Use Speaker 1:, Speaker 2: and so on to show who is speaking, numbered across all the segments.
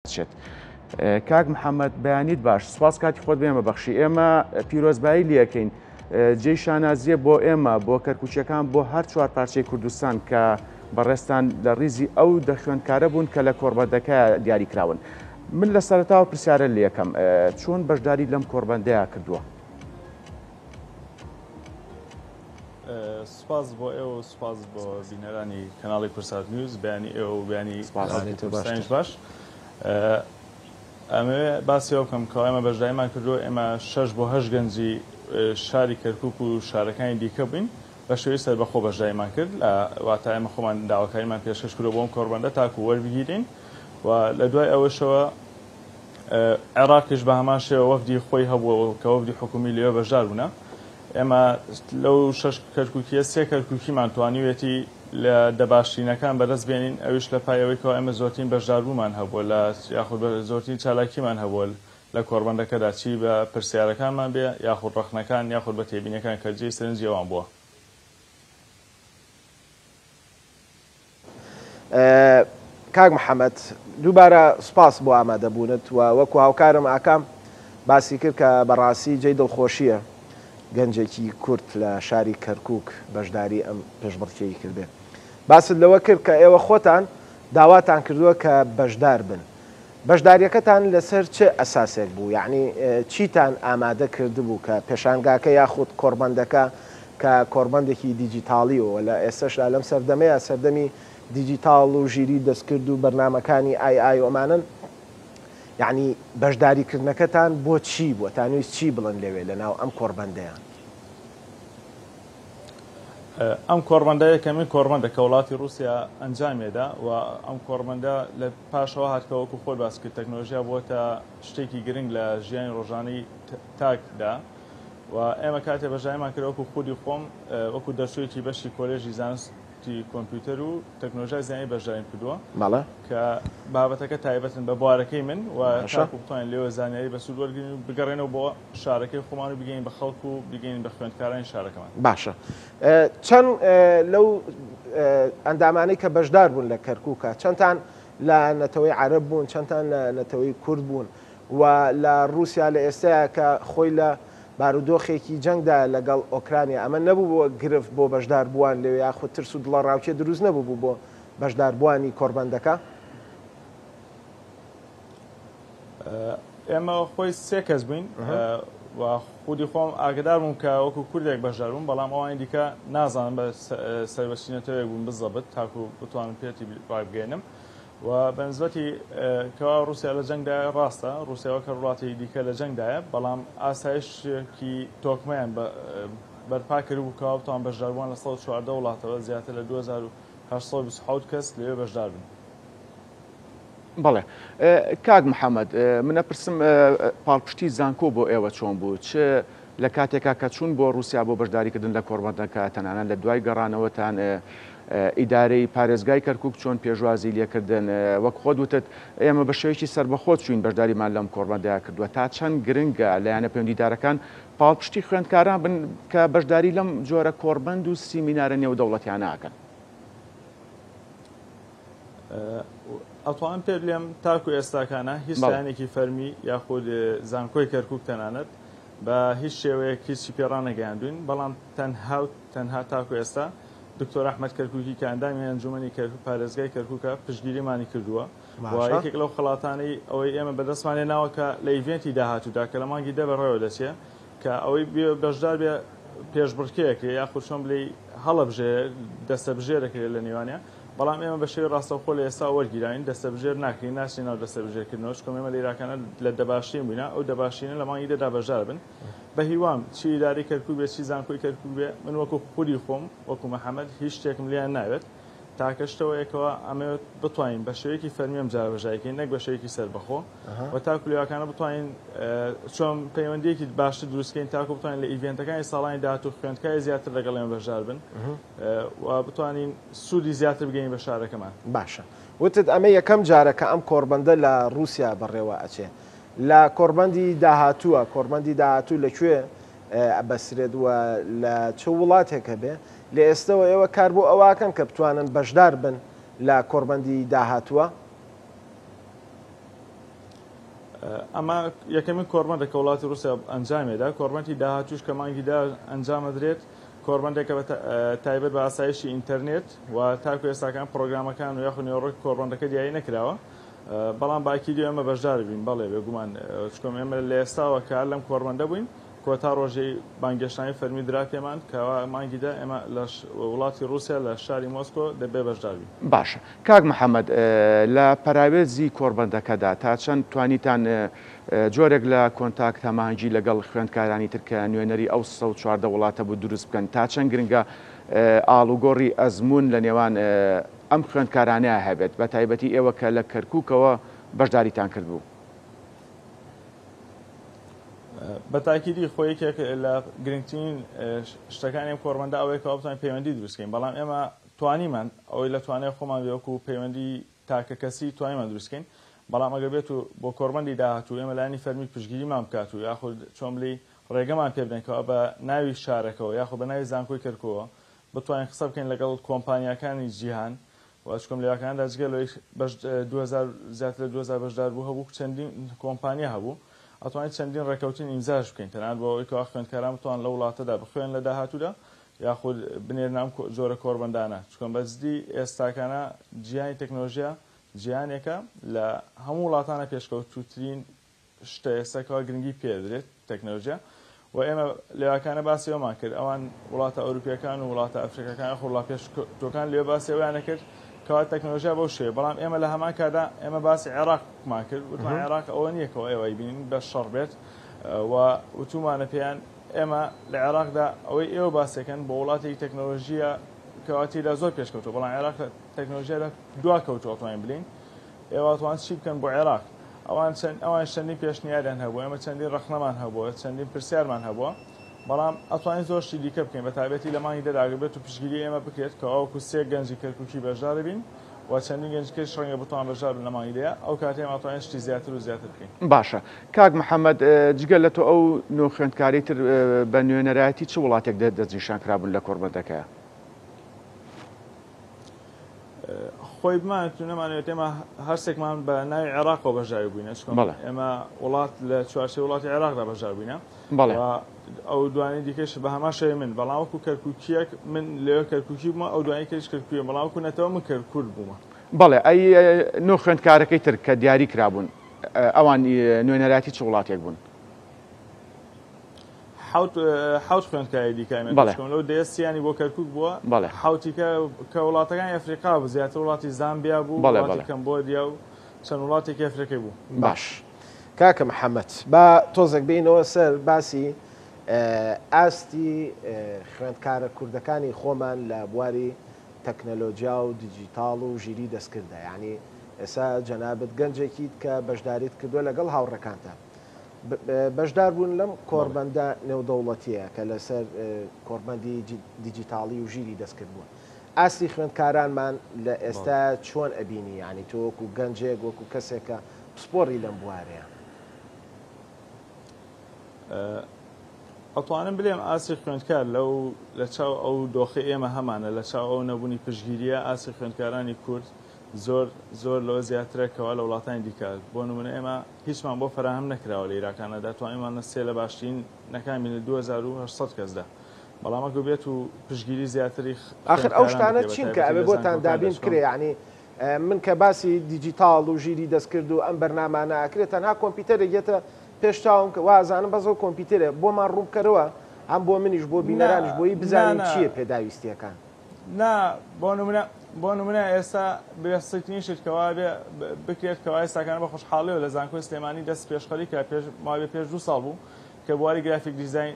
Speaker 1: بچێت. کاک محەممەد بەیانیت باش سپاس کاتی خۆت بێمە بەخشی ئێمە پیرۆزبایی لەکەین جێی شانازیە بۆ ئێمە بۆ کەرکوچەکان بۆ هەر چوار پارچەی کوردستان کە بەڕێستان لە ڕیزی ئەو دە خوێندکارە بوون کە لە کۆڕبەندەکە دیاری کراون من لە سەرتاوە پرسیارە لەکەم چۆن بەشداری لەم کۆڕبەندەیە کردووە؟
Speaker 2: سوپاس بۆ ئێوە و سوپاس بۆ بینەرانی کەناڵی کورسات نیوز بەیانی ئێوە و بەیانی کوردستانیش باش. ئەمەوێ باسی ئەوە بکەم کەوا ئێمە بەشداریمان کردووە ئێمە شەش بۆ هەشت گەنجی شاری کەرکوک و شارەکانی دیکە بووین بە شێوەی سەربەخۆ بەشداریمان کرد لە واتە ئێمە خۆمان داواکاریمان پێشکەش کردووە بۆ ئەم کۆڕبەندە تاکو وەربگیرین و لە دوای ئەوەشەوە عێراقیش بە هەمان شێوە وەفدی خۆی هەبووە کە وەفدی حکومی لەوێ بەشدار بوونە. ئێمە لەو شەش کەرکوکییە سێ کەرکوکیمان توانیویەتی لە دە باشترینەکان بەدەست بێنین، ئەویش لە پای ئەوەی کەوا ئێمە زۆرترین بەشداربوومان هەبووە لە یاخود زۆرترین چالاکیمان هەبووە لە کۆڕبەندەکەدا چی بە پرسیارەکانمان بێ یاخود ڕەخنەکان یاخود بە تێبینیەکان کە جێی سەرنجی ئەوان بووە.
Speaker 3: کاک محەمەد دووبارە سوپاس بۆ ئامادەبوونت و وەکو هاوکارم ئاکام باسی کرد کە بەڕاستی جێی دڵخۆشییە گەنجێکی کورد لە شاری کەرکووک بەشداری ئەم پێشبڕکێی کردبێ. باست لەوە کرد کە ئێوە خۆتان داواتان کردووە کە بەشدار بن. بەشداریەکەتان لەسەر چ ئەساسێک بوو؟ یەعنی چیتان ئامادە کردبوو کە پێشانگاکە یاخود کۆڕبەندەکە کە کۆڕبەندێکی دیجیتاڵی و لە ئێستەشدا لەم سەردەمەیا سەردەمی دیجیتاڵ و ژیری دەستکرد و بەرنامەکانی ئای ئای و ئەمانەن یەعنی بەشداری کردنەکەتان بۆ چی بووە؟ تانویست چی بڵێن لەوێ لەناو ئەم کۆڕبەندەیا؟
Speaker 2: ئەم کۆڕبەندە یەکەمین کۆڕبەندە کە وڵاتی ڕووسیا ئەنجامیدا و ئەم کۆڕبەندە لە پاشەوە هات کە وەکو خۆت باس کرد تەکنۆلۆژیا بووەتە شتێکی گرنگ لە ژیانی ڕۆژانەی تاکدا و ئێمە کاتێ بەشداریمان کرد وەکو خودی خۆم وەکو دەرچوویەکی بەشی کۆلێژی زانستی کۆمپیوتەر و تەکنۆلۆژیای زانیاری بەشداریم کردووە
Speaker 3: بەڵێ.
Speaker 2: کە بابەتەکە تایبەتن بە بوارەکەی من و
Speaker 3: باشە.
Speaker 2: تاکو بتوانین لێوە زانیاری بەسوود وەرگرین و بگەڕێنەوە بۆ شارەکەی خۆمان و بگەین بە خەڵک و بگەین بە خوێندکارانی شارەکەمان.
Speaker 3: باشە چەند لەو ئەندامانەی کە بەشدار بوون لە کەرکووکە چەندتان لە نەتەوەی عەرەب بوون چەندتان لە نەتەوەی کورد بوون و لە ڕووسیا لە ئێستایا کە خۆی لە بارودۆخێکی جەنگدایە لەگەڵ ئۆکرانیا ئەمە نەبووبووە گرفت بۆ بەشداربووان لەوێ یاخود ترس و دڵەڕاوکێ دروست نەبووبوو بۆ بەشداربووانی کۆڕبەندەکە؟
Speaker 2: ئێمە خۆی سێ کەس بووین و خودی خۆم ئاگدار بووم کە وەکو کوردێک بەشدار بووم بەڵام ئەوانی دیکە نازانم بە سەر بە چی نەتەوەیەک بوون بزەبت تاکو بتوانم پێتی ڕابگەیەنم و بە نسبەتی کەوا ڕووسیا لە جەنگدایە ڕاستە ڕووسیا وەک هەر وڵاتێکی دیکە لە جەنگدایە بەڵام ئاسایشێکی تۆکمەیان بەرپا کردبوو کەوا بتوان بەشداربووان لە 114 وڵاتەوە زیاتر لە 2827 کەس لەوێ بەشدار بن.
Speaker 1: بەڵێ کاک محەممەد من ئەپرسم پاڵپشتی زانکۆ بۆ ئێوە چۆن بوو چ لە کاتێکا کە چوون بۆ ڕووسیا بۆ بەشداریکردن لە کۆڕبەندەکە تەنانەت لە دوای گەڕانەوەتان ئیدارەی پارێزگای کەرکک چۆن پێشوازی لێکردن وەک خۆت وتت ئێمە بە شێوەیەکی سەربەخۆ چوین بەشداریمان لەم کۆڕبەندەیا کردووە تا چەند گرنگە لایەنە پەیوەندیدارەکان پاڵپشتی خوێندکاران بن کە بەشداری لەم جۆرە کۆڕبەند و سیمینارە نێودەوڵەتیانە ئەکەن؟
Speaker 2: ئەتوانم پێ بلێم تاکو ئێستاکانە هیچ لایەنێکی فەرمی یاخود زانکۆی کەرکک تەنانەت بە هیچ شێوەیەک هیچی پێ ڕانەگەیاندوین بەڵام تەنها و تەنها تاکو ئێستا دکتۆر ئەحمەد کەرکوکی کە ئەندامی ئەنجومەنی کەرکوک پارێزگای کەرکوکە پشتگیریمانی کردووە و یەکێک لەو خەڵاتانەی ئەوەی ئێمە بەدەستمان هێناوە کە لە ئیڤێنتی داهاتوودا کە لە مانگی دە بەڕێوە دەچێ کە ئەوەی بەشدار بێ پێشبڕکێ یاخود چۆن بلێی هەڵەبژێ دەستەبژێر دەکرێت لە نێوانیان بەڵام ئێمە بە شێوەی ڕاستەوخۆ لە ئێستا وەرگیراوین دەستەبژێر ناکرین ناچینە ناو دەستەبژێرکردنەوە چونکە ئێمە لە ئیراکانە لە دەباشترین بووینە ئەو دەباشترینە لە مانگی دەدا بەشدار بن بە هیوام چی ئیدارەی کەرکوک بێ چی زانکۆی کەرکوک بێ من وەکو خودی خۆم وەکو محەمەد هیچ شتێکم لێیان ناوێت تاکە شتەوەیە کەوا ئەمەوێت بتوانین بە شێوەیەکی فەرمی ئەم جارە بەشداری کەین نەک بە شێوەیەکی سەربەخۆ و تاکو لێواکانە بتوانین چۆن پەیوەندیەکی باشتر دروست کەین تاکو بتوانین لە ئیڤێنتەکانی ساڵانی داهاتوو خوێندکاری زیاتر لەگەڵ ئێمە بەشدار بن و بتوانین سوودی زیاتر بگەین بە شارەکەمان.
Speaker 3: باشە وتت ئەمە یەکەم جارە کە ئەم کۆڕبەندە لە ڕووسیا بەڕێوە ئەچێ. لە کۆڕبەندی داهاتووە، کۆڕبەندی داهاتوو لە کوێ ئەبەسرێت و لە چ وڵاتێک هەبێ؟ لە ئێستەوە ئێوە کار بۆ ئەوە ئەکەن کە بتوانن بەشدار بن لە کۆڕبەندی داهاتووە؟
Speaker 2: ئەمە یەکەمین کۆڕبەندە کە وڵاتی ڕووسیا ئەنجامێدا، کۆڕبەندی داهاتووش کە مانگی دە ئەنجامەدرێت، کۆڕبەندێکە بە تایبەت بە ئاسایشی ئینتەرنێت و تاکو ئێستاکان پڕۆگرامەکان و یاخود نێوەڕۆکی کۆڕبەندەکە دیاری نەکراوە، بەڵام بە ئەکیدی ئێمە بەشدار بین، بەڵێ بێگومان چکۆم ئێمە لە ئێستاوە کە لەم کۆڕبەندە بووین کۆتا ڕۆژی بانگێشتنامەی فەرمی درا پێمان کەوا مانگی دە ئێمە لە وڵاتی ڕووسیا لە شاری مۆسکۆ دەبێ بەشدار بین.
Speaker 1: باشە کاک محەمەد لە پەراوێزی کۆڕبەندەکەدا تا چەند توانیتان جۆرێک لە کۆنتاکت هەماهەنگی لەگەڵ خوێندکارانی تر کە نوێنەری ئەو 114 وڵاتە بوو دروست بکەن؟ تا چەند گرنگە ئاڵوگۆڕی ئەزموون لە نێوان ئەم خوێندکارانەیا هەبێت بە تایبەتی ئێوە کە لە کەرکووکەوە بەشداریتان کردبوو؟
Speaker 2: بە تاکیدی خۆ یەکێک لە گرنگترین شتەکانی ئەم کۆڕبەندە ئەوەیە کە بتوانین پەیوەندی دروست بکەین، بەڵام ئێمە توانیمان ئەوەی لە توانای خۆمان بێ وەکو پەیوەندی تاکە کەسی توانیمان دروست بکەین، بەڵام ئەگەر بێت و بۆ کۆڕبەندی داهاتوو ئێمە لایەنی فەرمی پشتگیریمان بکات و یاخود چۆن بلێی ڕێگەمان پێ بدەن کەوا بە ناوی شارەکەوە یاخود بە ناوی زانکۆی کەرکووەوە بتوانین قسە بکەین لەگەڵ کۆمپانیاکانی جیهان و چکم لەواکاندا جگە لەوەی بەش 2000 زیاتر لە 2000 بەشداربوو هەبوو چەندین کۆمپانیا هەبوو ئەتوانین چەندین ڕێکەوتن ئیمزاش بکەین تەنانەت بۆ ئەوەی کەوا خوێندکاران بتوان لەو وڵاتەدا بخوێن لە داهاتوودا یاخود بنێرنە ئەم جۆرە کۆڕبەندانە چکم بە جدی ئێستاکانە جیهانی تەکنۆلۆژیا جیهانێکە لە هەموو وڵاتانە پێشکەوتووترین شتە ئێستا کەوا گرنگی پێ ئەدرێت تەکنەلۆژیا و ئێمە لێواکانە باسی ئەومان کرد ئەوان وڵاتە ئەوروپیەکان و وڵاتە ئەفریقەکان یاخود وڵات پێشکەوتووەکان لێ باسی ئەویان نەکرد کەوا تەکنەلۆژیا بەو شێوەیە بەڵام ئێمە لە هەمان کادا ئێمە باسی عێراقمان کرد وتمان عێراق ئەوە نییە کەوا ئێوە ئەیبینن بە شەڕ بێت و وتومانە پێیان ئێمە لە عێراقدا ئەوەی ئێوە باسێکن بۆ وڵاتێکی تەکنەلۆژیە کەوا تێدا زۆر پێشکەوتووە بەڵام عێراق تەکنەلۆژیادا دوا کەوتووە ئەتوانین بلین ئێوە ئەتوان چی بکەن بۆ عێراق؟ ئەوان چەند ئەوانیش چەندین پێشنیاریان هەبوو، ئێمە چەندین ڕەخنەمان هەبووە، چەندین پرسیارمان هەبووە، بەڵام ئەتوانین زۆر شتی دیکە بکەین، بە تایبەتی لە مانگی دەدا ئەگەر بێت و پشتگیری ئێمە بکرێت کە وەکو سێ گەنجی کەرکوکی بەشدار بین و چەندین گەنجی کەش ڕەنگە بتوان بەشدار بن لە مانگی دەیا، ئەو کاتە ئێمە ئەتوانین شتی زیاتر و زیاتر بکەین.
Speaker 1: باشە کاک محەمەد جگە لە تۆ ئەو نۆ خوێندکارەی تر بە نوێنەرایەتی چ وڵاتێک دەستنیشان کرابوون لە کۆڕبەندەکەیا؟
Speaker 2: خۆی بمانێت و نەمانەوێت ئێمە هەرسێکمان بە ناوی عێراقەوە بەشداری بووینە چکۆ ئێمە وڵات لە چوارچێوەی وڵاتی عێراقدا بەشدار بووینە ئەو دوانی دیکەش بە هەمان شێوەی من بەڵام وەکو کەرکووکیەک من لەوێ کەرکووکی بوومە ئەو دوانی کەش کەرکوویە بەڵام وەکو نەتەوە من کەرکوور بوومە.
Speaker 1: بەڵێ ئەی نۆ خوێندکارەکەی تر کە دیاری کرابوون ئەوان نوێنەرایەتی چ وڵاتێک بوون؟
Speaker 2: حوت حوت خوێندکاری دیکە
Speaker 1: بەڵێ.
Speaker 2: لەو دەیە سیانی بۆ کەرکوک بووە
Speaker 1: بەڵێ.
Speaker 2: حوتی کە کە وڵاتەکانی ئەفریقا بوو زیاتر وڵاتی زامبیا بوو
Speaker 1: بەڵێ
Speaker 2: وڵاتی
Speaker 1: بەڵێ.
Speaker 2: کەمبۆدیا و چەند وڵاتێکی ئەفریقی بوو.
Speaker 1: باش.
Speaker 3: کاکە محەمەد با تۆزێک بێینەوە سەر باسی ئاستی خوێندکارە کوردەکانی خۆمان لە بواری تەکنەلۆجیا و دیجیتاڵ و ژیری دەستکرددا یانی ئێستا جەنابت گەنجێکیت کە بەشداریت کردووە لەگەڵ هاوڕێکانتان بەشدار بوون لەم کۆڕبەندە نێودەوڵەتییە کە لەسەر کۆڕبەندی دیجیتاڵی و ژیری دەستکرد بووە. ئاستی خوێندکارانمان لە ئێستا چۆن ئەبینی؟ یانی تۆ وەکو گەنجێک، وەکو کەسێک کە پسپۆڕی لەم بوارەیە.
Speaker 2: ئەتوانم بلێم ئاستی خوێندکار لەو لە چاو ئەو دۆخەی ئێمە هەمانە، لە چاو ئەو نەبوونی پشتگیرییە، ئاستی خوێندکارانی کورد زۆر زۆر لەوە زیاترە کەوا لە وڵاتانی دیکە. بۆ نموونە ئێمە هیچمان بۆ فەراهەم نەکراوە لە ئیراکانەدا توانیومانە سێ لە باشترین نەکان بین لە 2800 کەسدا بەڵام ئەگەر بێت و پشتگیری زیاتری
Speaker 3: ئاخر ئەو
Speaker 2: خوێندکاران
Speaker 3: شتانە
Speaker 2: بکرێت بە
Speaker 3: چین کە
Speaker 2: تایبەتی
Speaker 3: ئەبێ
Speaker 2: لە
Speaker 3: بۆتان
Speaker 2: زانکۆکاندا
Speaker 3: دابین
Speaker 2: چکۆم
Speaker 3: بکرێ یانی من کە باسی دیجیتاڵ و ژیری دەستکرد و ئەم بەرنامانە ئەکرێ تەنها کۆمپیوتەرێک یەتە پێش چاوم کە وازانم بەس ئەو کۆمپیوتەرە بۆمان ڕوون بکەرەوە هەم بۆ منیش بۆ
Speaker 2: نا
Speaker 3: بینەرانیش بۆی
Speaker 2: نا
Speaker 3: بزانین
Speaker 2: نا
Speaker 3: چییە پێداویستیەکان.
Speaker 2: نا بۆ نمونە بۆ نمونە ئێستا بێسیترین شت کەوا بێ بکرێت کەوا ئێستاکانە بە خۆشحاڵیەوە لە زانکۆی سلێمانی دەست پێشخەری کرا پێش ماوەی پێش دوو ساڵ بوو کە بواری گرافیک دیزاین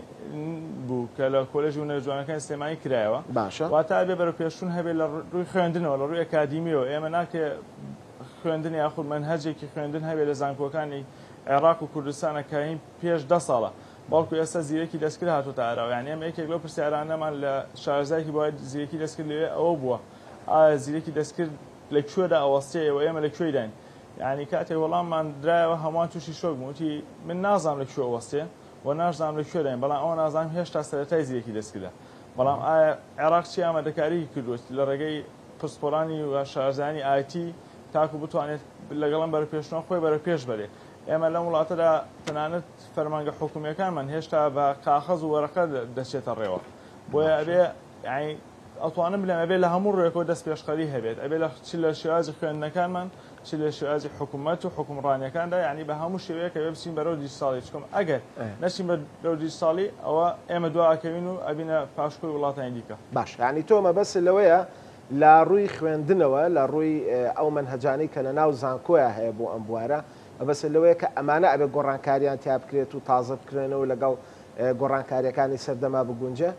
Speaker 2: بوو کە لە کۆلێژی هونەرە جوانەکانی سلێمانی کرایەوە
Speaker 3: باشە.
Speaker 2: واتە ئەبێ بەرەو پێشچوون هەبێت لە ڕووی خوێندنەوە لە ڕووی ئەکادیمیەوە ئێمە ناکرێ خوێندن یاخود مەنهەجێکی خوێندن هەبێت لە زانکۆکانی عێراق و کوردستانە کە هین پێش دە ساڵە بەڵکو ئێستا زیرەکی دەستکرد هاتۆتە ئاراوە، یانی ئێمە یەکێک لەو پرسیارانەمان لە شارەزایەکی بواری زیرەکی دەستکرد لەوێ ئەوە بووە ئایا زیرەکی دەستکرد لە کوێدا ئەوەستێ و ئێمە لە کوێیداین؟ یانی کاتێک وەڵاممان درایەوە هەمووان تووشی شۆک بوون، وتی من نازانم لە کوێ ئەوەستێ و ناشزانم لە کوێداین، بەڵام ئەوە نازانم هێشتا سەرەتای زیرەکی دەستکردە. بەڵام ئایا عێراق چی ئامادەکاریی کردووە لە ڕێگەی پسپۆرانی و شارەزایانی ئایتی تاکو بتوانێت لەگەڵ ئەم بەرەوپێشچوونە خۆی بەرەوپێش بەرێ؟ ئێمە لەم وڵاتەدا تەنانەت فەرمانگە حکومیەکانمان هێشتا بە کاخەز و وەرەقە دەچێتە ڕێوە بۆیە ئەبێ یعنی ئەتوانم بلێم ئەبێ لە هەموو ڕوێکەوە دەست پێشخەری هەبێت ئەبێ لە چ لە شێوازی خوێندنەکانمان چ لە شێوازی حکوومەت و حکومڕانیەکاندا یعنی بە هەموو شێوەیەک ئەبێ بچین بەرەو دیجیتاڵی چکم ئەگەر نەچین بەرەو دیجیتاڵی ئەوە ئێمە دوا ئەکەوین و ئەبینە پاشکۆی وڵاتانی دیکە.
Speaker 3: باش یعنی تۆ مەبەست لەوەیە لە ڕووی خوێندنەوە لە ڕووی ئەو مەنهەجانەی کە لە ناو زانکۆیا هەیە بۆ ئەم بوارە مەبەست لەوەیە کە ئەمانە ئەبێ گۆڕانکاریان تیا بکرێت و تازە بکرێنەوە لەگەڵ گۆڕانکاریەکانی سەردەما بگونجێ؟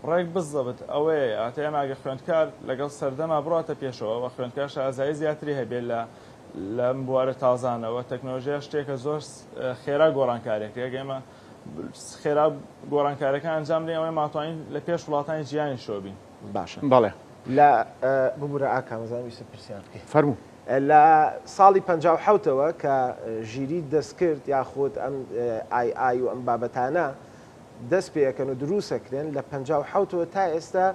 Speaker 2: ڕێک بزەبت ئەوەیە واتە ئێمە ئەگەر خوێندکار لەگەڵ سەردەما بڕاتە پێشەوە و خوێندکار شارەزایی زیاتری هەبێت لە لەم بوارە تازانەوە تەکنۆلۆژیا شتێکە زۆر خێرا گۆڕانکارێک ئەگەر ئێمە خێرا گۆڕانکارەکان ئەنجام بدەین ئەوەی ماتوانین لە پێش وڵاتانی جیهانیشەوە بین.
Speaker 3: باشە
Speaker 1: بەڵێ.
Speaker 3: لە ببورە ئاکام ئەزانم ویستت پرسیار بکەی.
Speaker 1: فەرموو.
Speaker 3: لە ساڵی 57 ەوە کە ژیری دەستکرد یاخود ئەم ئای ئای و ئەم بابەتانە دەست پێ ئەکەن و دروست ئەکرێن لە 57 ەوە تا ئێستا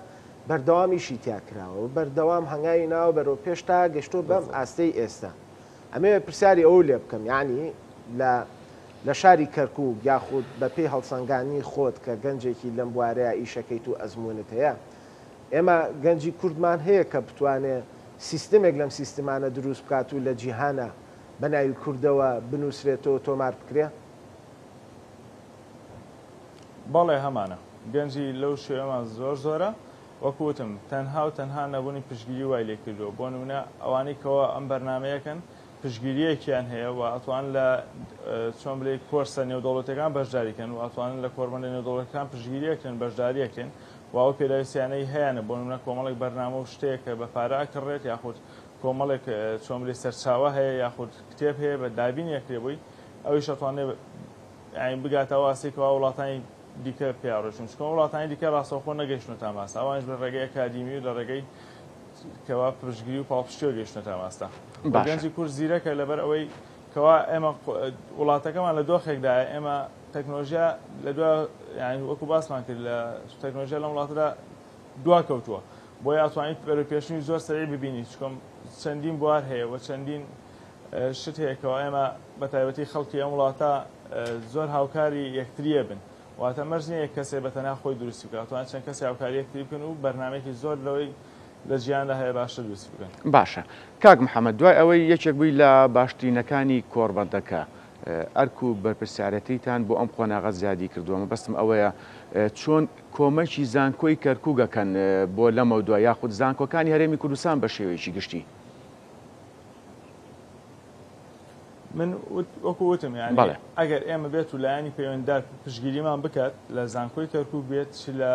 Speaker 3: بەردەوام ئیشی تیا کراوە و بەردەوام هەنگاوی ناوە بەرەو پێش تا گەشتووە بەم ئاستەی ئێستا. ئەمەوێ پرسیاری ئەوەو لێ بکەم یانی لە لە شاری کەرکوک یاخود بە پێی هەڵسەنگاندنی خۆت کە گەنجێکی لەم بوارەیا ئیشەکەیت و ئەزموونت هەیە ئێمە گەنجی کوردمان هەیە کە بتوانێ سیستمێک لەم سیستمانە دروست بکات و لە جیهانا بە ناوی کوردەوە بنووسرێتەوە تۆمار بکرێ؟
Speaker 2: بەڵێ هەمانە. گەنجی لەو شێوەمان زۆر زۆرە. وەکو وتم تەنها و تەنها نەبوونی پشتگیری وای لێ کردووە. بۆ نموونە ئەوانەی کەوا ئەم بەرنامەیەکەن پشتگیرییەکیان هەیە و ئەتوانن لە چۆن بلێی کۆرسە نێودەوڵەتیەکان بەشداری کەن و ئەتوانن لە کۆربەندە نێودەوڵەتیەکان پشتگیری ئەکرێن بەشداری ئەکرێن و ئەو پێداویستیانەی هەیانە بۆ نموونە کۆمەڵێک بەرنامە و شتەیە کە بە پارە ئەکڕرێت یاخود کۆمەڵێک چۆن بلێی سەرچاوە هەیە یاخود کتێب هەیە بە دابینی ئەکرێ بۆی ئەویش ئەتوانێ یانی بگاتە ئەو ئاستەی کەوا وڵاتانی دیکە پێیا ڕۆیشتوون چونکە وڵاتانی دیکە ڕاستەوخۆ نەگەیشتوونەتە ئەم ئاستە ئەوانیش لە ڕێگەی ئەکادیمی و لە ڕێگەی کەوا پشتگیری و پاڵپشتیەوە گەیشتوونەتە ئەم ئاستە و
Speaker 1: باشە.
Speaker 2: گەنجی کورد زیرەکە لەبەر ئەوەی کەوا ئێمە وڵاتەکەمان لە دۆخێکدایە ئێمە تەکنۆلۆژیا لە دوا یانی وەکو باسمان کرد لە تەکنۆلۆژیا لەم وڵاتەدا دوا کەوتووە بۆیە ئەتوانیت بەرەو پێشنی زۆر سەریع ببینی چونکە چەندین بوار هەیە و چەندین شت هەیە کەوا ئێمە بە تایبەتی خەڵکی ئەم وڵاتە زۆر هاوکاری یەکتریە بن واتە مەرج نییە یەک کەسێ بە تەنها خۆی دروستی بکات ئەتوانن چەند کەسێ هاوکاری یەکتری بکەن و بەرنامەیەکی زۆر لەوەی لە جیهاندا هەیە باشتر دروستی بکەن.
Speaker 1: باشە کاک محەمەد دوای ئەوەی یەکێک بووی لە باشترینەکانی کۆڕبەندەکە ئەرک و بەرپرسیارەتیتان بۆ ئەم قۆناغە زیادی کردووە مەبەستم ئەوەیە چۆن کۆمەکی زانکۆی کەرکوک ئەکەن بۆ لەمەودوا یاخود زانکۆکانی هەرێمی کوردستان بە شێوەیەکی گشتی؟
Speaker 2: من وەکو وتم یانی
Speaker 1: بەڵێ.
Speaker 2: ئەگەر ئێمە بێت و لایەنی پەیوەندیدار پشتگیریمان بکات لە زانکۆی کەرکوک بێت چ لە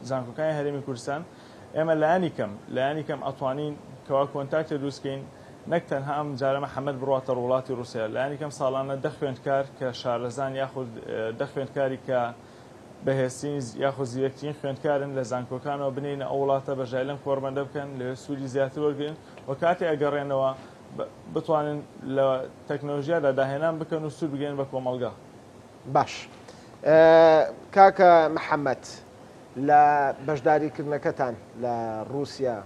Speaker 2: زانکۆکانی هەرێمی کوردستان ئێمە لایەنی کەم لایەنی کەم ئەتوانین کەوا کۆنتاکتێ دروست کەین نەک تەنها ئەم جارە محەمەد بڕواتە ڕوڵاتی ڕوسیا لایەنی کەم ساڵانە دە خوێندکار کە شارەزان یاخود دە خوێندکاری کە بەهێزترین یاخود زیرەکترین خوێندکارن لە زانکۆکانەوە بنێینە ئەو وڵاتە بەشداری لەم کۆڕبەندە بکەن لەوێ سوودی زیاتر وەرگرن و کاتێ ئەگەڕێنەوە بتوانن لە تەکنۆلۆژیادا داهێنان بکەن و سوود بگەیەنن بە کۆمەڵگا.
Speaker 3: باش کاکە محەمەد لە بەشداریکردنەکەتان لە ڕووسیا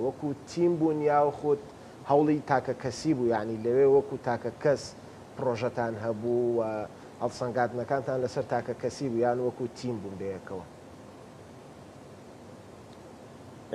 Speaker 3: وەکو تیم بوون یاخود هەوڵی تاکە کەسی بوو یانی لەوێ وەکو تاکە کەس پڕۆژەتان هەبوو و هەڵسەنگاندنەکانتان لەسەر تاکە کەسی بوو یان وەکو تیم بوون بەیەکەوە؟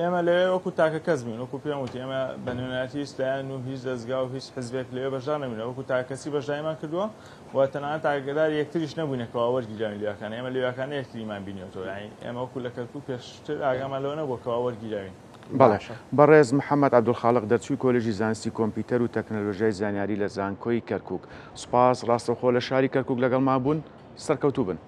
Speaker 2: ئێمە لەوێ وەکو تاکە کەس بووین، وەکو پێم وتی ئێمە بە نوێنەرایەتی هیچ لایەن و هیچ دەزگا و هیچ حزبێک لەوێ بەشدار نەبووینە، وەکو تاکە کەسی بەشداریمان کردووە و تەنانەت ئاگاداری یەکتریش نەبووینە کەوا وەرگیراوین لەوێکانە، ئێمە لەوێکانە یەکتریمان بینیوەتەوە، یانی ئێمە وەکو لە کەرکوک پێشتر ئاگامان لەوە نەبووە کەوا وەرگیراوین.
Speaker 1: بەڵێ
Speaker 3: باشە.
Speaker 1: بەڕێز محەمەد عەبدولخاڵق دەرچووی کۆلێژی زانستی کۆمپیوتەر و تەکنەلۆژیای زانیاری لە زانکۆی کەرکوک سوپاس ڕاستەوخۆ لە شاری کەرکوک لەگەڵمان بوون سەرکەوتوو بن.